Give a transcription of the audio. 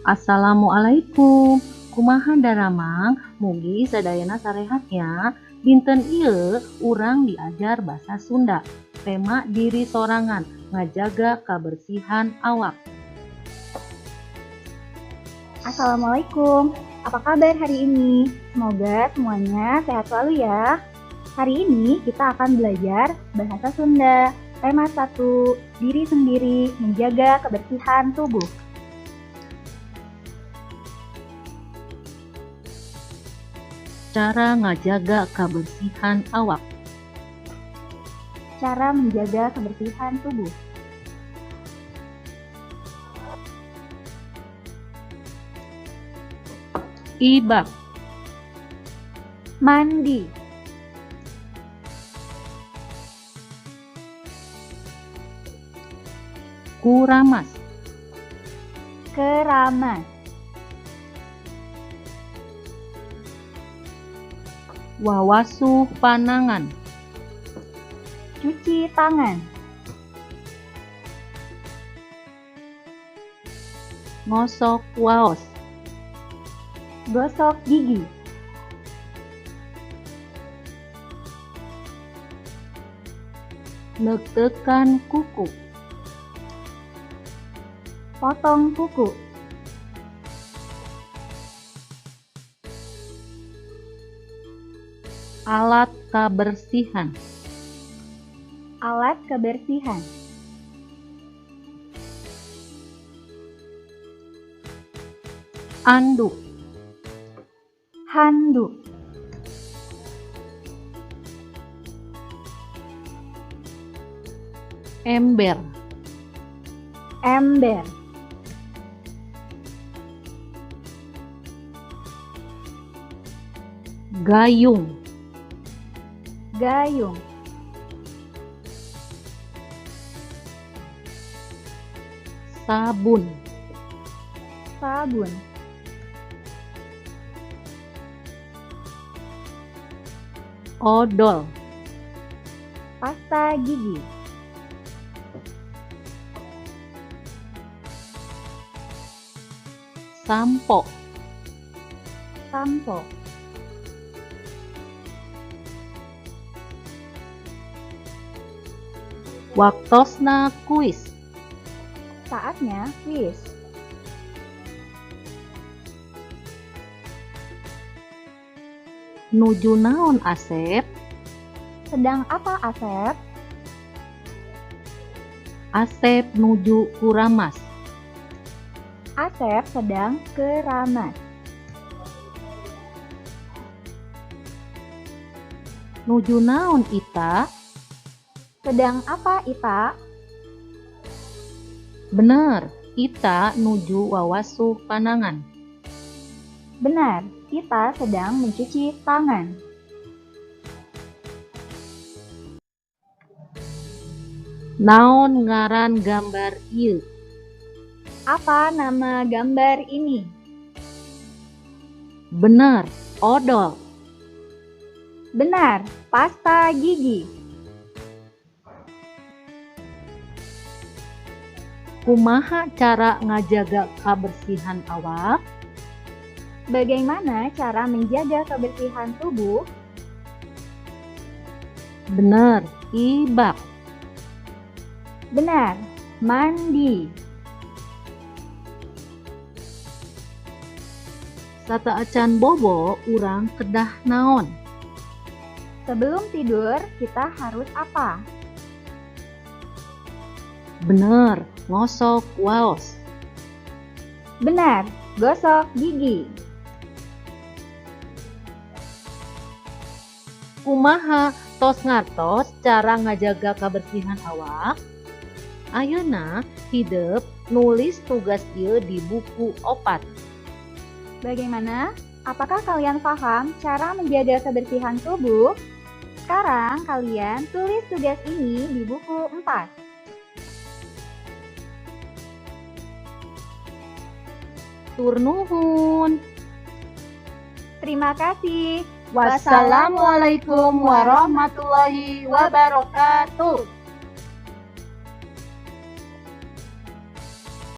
Assalamualaikum, kumaha daramang? Mugi sadayana sarehat nya. Dinten ieu urang diajar basa Sunda, tema diri sorangan, ngajaga kabersihan awak. Assalamualaikum, apa kabar hari ini? Semoga semuanya sehat selalu ya. Hari ini kita akan belajar bahasa Sunda, tema 1, diri sendiri, menjaga kebersihan tubuh. Cara ngajaga kabersihan awak. Cara menjaga kebersihan tubuh. Ibak. Mandi. Kuramas. Keramas. Wawasuh panangan. Cuci tangan. Ngosok waos. Gosok gigi. Neuteukan kuku. Potong kuku. Alat kabersihan. Alat kebersihan. Anduk. Handuk. Ember. Ember. Gayung. Gayung. Sabun. Sabun. Odol. Pasta gigi. Sampo. Sampo. Waktosna kuis. Saatnya kuis. Nuju naon Asep? Sedang apa Asep? Asep nuju kuramas. Asep sedang keramas. Nuju naon Ita? Sedang apa Ita? Bener, Ita nuju wawasuh panangan. Benar, kita sedang mencuci tangan. Naon ngaran gambar ieu? Apa nama gambar ini? Bener, odol. Benar, pasta gigi. Kumaha cara ngajaga kabersihan awak? Bagaimana cara menjaga kebersihan tubuh? Benar, ibak. Benar, mandi. Sateuacan bobo urang kedah naon? Sebelum tidur, kita harus apa? Bener, ngosok waos. Benar, gosok gigi. Kumaha tos ngartos cara ngajaga kabersihan awak? Ayeuna hidep nulis tugas ieu di buku 4. Bagaimana? Apakah kalian paham cara menjaga kebersihan tubuh? Sekarang kalian tulis tugas ini di buku 4. Hatur nuhun. Terima kasih. Wassalamualaikum warahmatullahi wabarakatuh.